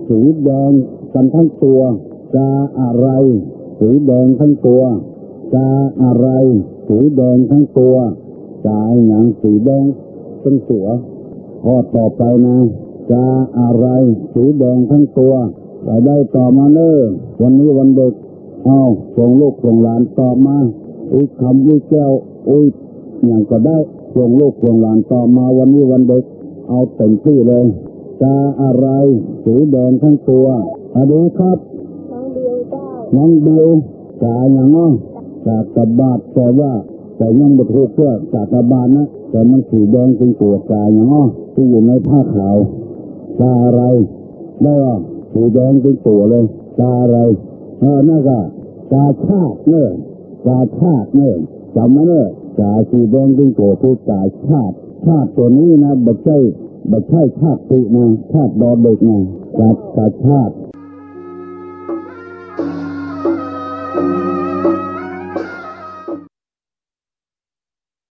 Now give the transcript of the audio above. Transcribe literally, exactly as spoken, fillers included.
สีแดงกั๋นตึงตั๋ว กาอะไร สีแดงตึงตั๋ว กาอะไร สีแดงตึงตั๋ว กาอะหยังสีแดงตึงตั๋ว ข้อต่อไปนะ กาอะไร สีแดงตึงตั๋ว ตอบได้ตอบมาเน่อ วันนี้วันเด็ก เอ้า ส่งลูกส่งหลานตอบมา อุ๊ยคำ อุ๊ยแก้ว อุ๊ยหยังก็ได้ ส่งลูกส่งหลานตอบมา วันนี้วันเด็ก เอาเต็มตี้เลย กาอะไร สีแดงตึงตั๋ว สวัสดีครับ น้องบิวเจ้า น้องบิว กาหยังอ้อ กากบาท แต่ว่า แต่ยังบ่ถูกเตื้อ กากบาทนะ แต่มันสีแดงตึงตั๋ว กาหยังอ้อ ตี้อยู่ในผ้าขาว กาอะไร ได้อ้อ สีแดงตึงตั๋วเลย กาอะไร เออ นั่นก็ กาชาติเน่อ กาชาติเน่อ จ๋ำไว้เน่อ กาสีแดงตึงตั๋วคือกาชาติ ชาติตั๋วนี้นะ บ่ใจ้ บ่ใจ้ชาตินะ ชาติดอเด็กนะ กา กาชาติ